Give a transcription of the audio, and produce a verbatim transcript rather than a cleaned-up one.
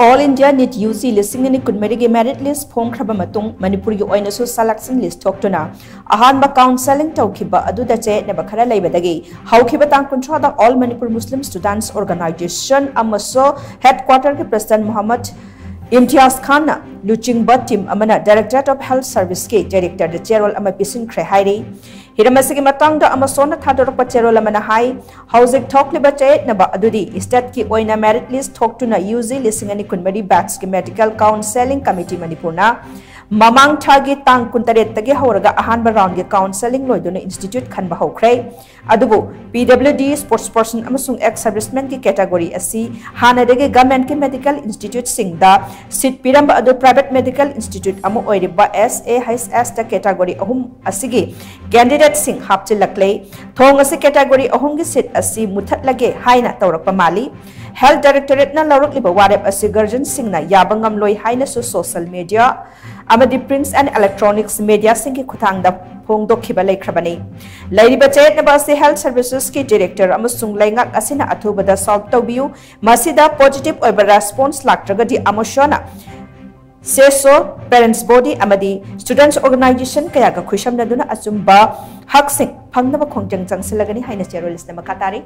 All India NEET UG ꯂꯤꯁꯤꯡ ꯑꯅꯤ ꯀꯨꯟꯃꯔꯤꯒꯤ merit list ꯐꯣꯡꯈ꯭ꯔꯕ ꯃꯇꯨꯡ ꯃꯅꯤꯄꯨꯔꯒꯤ ꯑꯣꯏꯅꯁꯨ selection list ꯊꯣꯛꯇꯨꯅ ꯑꯍꯥꯟꯕ counselling ꯇꯧꯈꯤꯕ ꯑꯗꯨꯗ ꯆꯌꯦꯠꯅꯕ ꯈꯔ ꯂꯩꯕꯗꯒꯤ ꯍꯧꯈꯤꯕ ꯇꯥꯡ ꯀꯨꯟꯊ꯭ꯔꯥꯗ All Manipur Muslim Students Organisation ꯑꯃꯁꯨ headquarter ꯒꯤ president ꯃꯨꯍꯝꯃꯗ ꯏꯝꯇꯤꯌꯥꯖ ꯈꯥꯟꯅ ꯂꯨꯆꯤꯡꯕ team ꯑꯃꯅ Directorate of Health Service ꯀꯤ director ꯗ ꯆꯦꯔꯣꯜ ꯑꯃ ꯄꯤꯁꯤꯟꯈ꯭ꯔꯦ ꯍꯥꯏꯔꯤ꯫ ꯍꯤꯔꯝ ꯑꯁꯤꯒꯤ ꯃꯇꯥꯡꯗ ꯑꯃꯁꯣꯟꯅ ꯊꯥꯗꯣꯔꯛꯄ ꯆꯦꯔꯣꯜ ꯑꯃꯅ ꯍꯥꯏ, ꯍꯧꯖꯤꯛ ꯊꯣꯛꯂꯤꯕ ꯆꯌꯦꯠꯅꯕ ꯑꯗꯨꯗꯤ state ꯀꯤ ꯑꯣꯏꯅ merit list ꯊꯣꯛꯇꯨꯅ UG ꯂꯤꯁꯤꯡ ꯑꯅꯤ ꯀꯨꯟꯃꯔꯤ batch ꯀꯤ Medical Counselling Committee ꯃꯅꯤꯄꯨꯔꯅ ꯃꯃꯥꯡ ꯊꯥꯒꯤ ꯇꯥꯡ ꯀꯨꯟꯇꯔꯦꯠꯇꯒꯤ ꯍꯧꯔꯒ ꯑꯍꯥꯟꯕ round ꯒꯤ counselling ꯂꯣꯏꯗꯨꯅ institute ꯈꯟꯕ ꯍꯧꯈ꯭ꯔꯦ꯫ ꯑꯗꯨꯕꯨ PWD, sports person ꯑꯃꯁꯨꯡ ex servicemen ꯒꯤ category ꯑꯁꯤ ꯍꯥꯟꯅꯗꯒꯤ government ꯀꯤ medical institute ꯁꯤꯡꯗ seat ꯄꯤꯔꯝꯕ ꯑꯗꯨ private medical institute ꯑꯃ ꯑꯣꯏꯔꯤꯕ SAHS ꯇ category ꯑꯍꯨꯝ ꯑꯁꯤꯒꯤ candidate ꯁꯤꯡ ꯍꯥꯞꯆꯤꯜꯂꯛꯂꯦ꯫ ꯊꯣꯡ ꯑꯁꯤ category ꯑꯍꯨꯝꯒꯤ seat ꯑꯁꯤ ꯃꯨꯊꯠꯂꯒꯦ ꯍꯥꯏꯅ ꯇꯧꯔꯛꯄ ꯃꯥꯜꯂꯤ꯫ Health Directorate ꯅ ꯂꯧꯔꯛꯂꯤꯕ ꯋꯥꯔꯦꯞ ꯑꯁꯤ guardian ꯁꯤꯡꯅ ꯌꯥꯕ ꯉꯝꯂꯣꯏ ꯍꯥꯏꯅꯁꯨ social media ꯑꯃꯗꯤ print and electronics media ꯁꯤꯡꯒꯤ ꯈꯨꯠꯊꯥꯡꯗ ꯐꯣꯡꯗꯣꯛꯈꯤꯕ ꯂꯩꯈ꯭ꯔꯕꯅꯤ꯫ ꯂꯩꯔꯤꯕ ꯆꯌꯦꯠꯅꯕ ꯑꯁꯤ health services ꯀꯤ director ꯑꯃꯁꯨꯡ ꯂꯩꯉꯥꯛ ꯑꯁꯤꯅ ꯑꯊꯨꯕꯗ solve ꯇꯧꯕꯤꯌꯨ꯫ ꯃꯁꯤꯗ positive ꯑꯣꯏꯕ response ꯂꯥꯛꯇ꯭ꯔꯒꯗꯤ ꯑꯃꯁꯣꯟꯅ SESO, parents body ꯑꯃꯗꯤ students organisation ꯀꯌꯥꯒ ꯈꯨꯠꯁꯝꯅꯗꯨꯅ ꯑꯆꯨꯝꯕ ꯍꯛꯁꯤꯡ ꯐꯪꯅꯕ ꯈꯣꯡꯖꯪ ꯆꯪꯁꯤꯜꯂꯒꯅꯤ ꯍꯥꯏꯅ ꯆꯦꯔꯣꯜ ꯑꯁꯤꯅ ꯃꯈꯥ ꯇꯥꯔꯤ꯫